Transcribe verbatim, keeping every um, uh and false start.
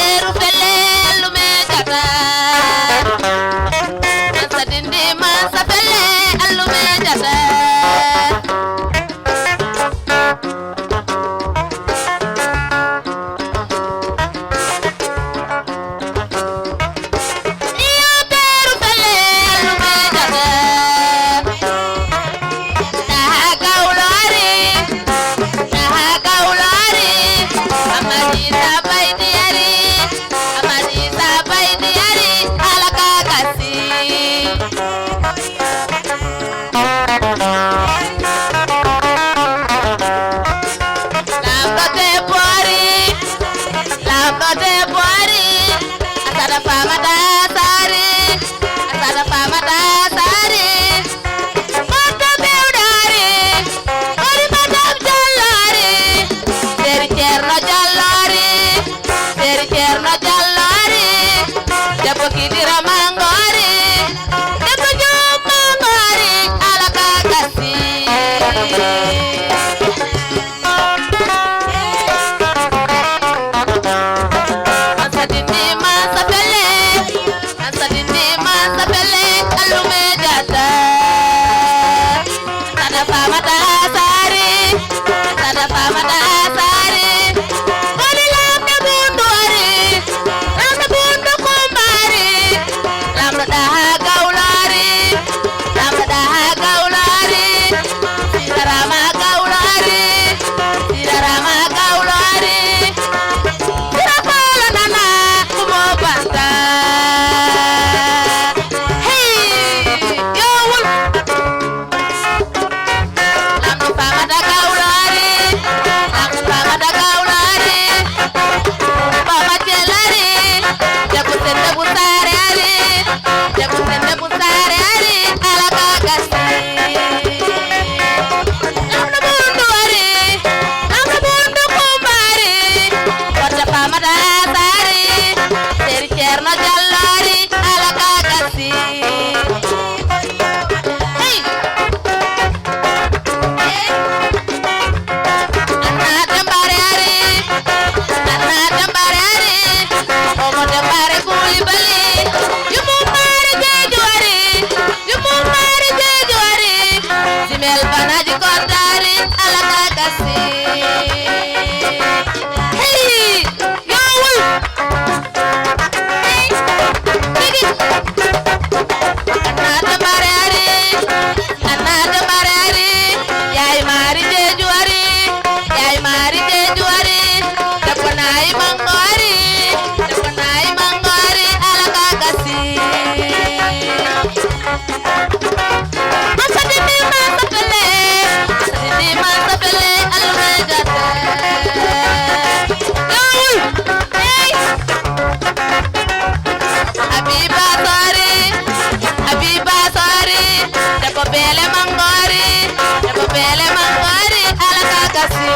Teru fele allume jata. Mansa dindi mansa fele allume jata. Iyo teru fele allume jata. Taha gawlo ari, taha gawlo ari. Amadi sabaydi ari, amadi sabaydi ari. Alaka kasi. Lamɗo debbo ari, lamɗo debbo ari. Asada famata sari, asada famata sari. Motto bewɗo ari, ori madam Jallo ari. Seri Ceerno Jallo ari. Seri Ceerno Jallo ari, debbo Kidira Mango ari, debbo Joom Mango ari, Alaka Gassi. Mansa dindi mansa fele, mansa dindi mansa fele, allume jata. Sada famata sari, sada famata sari. Woni lamɗo bundu ari, lamɗo bundu kumba ari, lamɗo daha gawlo ari, lamɗo daha gawlo ari. Sirarama gawlo ari, sirarama gawlo ari. Sira fala nana kumo banta. Hey, yo wul. Lamɗo famata gawlo ari, lamɗo famata gawlo ari. Baba Cel ari, debbo Sende Busaare ari, debbo Sende Busaare ari, Alaka Gassi. Lamɗo bundu ari, lamɗo bundu kumba ari. Wota famata sari, seri Ceerno Jallo ari, Alaka Gassi. Hey! Anna Dembare ari, Anna Dembare ari, Omo Dembare Koulibaly, Jumu Mare Jeeju ari, Jumu Mare Jeeju ari, Simel Banaji Kodari, Alaka Gassi. Hey! Yo wul. Hey. Tigi. Anna Dembare ari. Anna Dembare ari. Yaay Mari Jeeju ari. Yaay Mari Jeeju ari. Debbo Nayi Mango ari. Debbo Nayi Mango ari. Alaka Gassi. Masadi ni masapele, masadi ni masapele, alumejata. Hey! Habiba Sori, Habiba Sori, debbo Bele Mangori, debbo Bele Mangori, Alaka Gassi.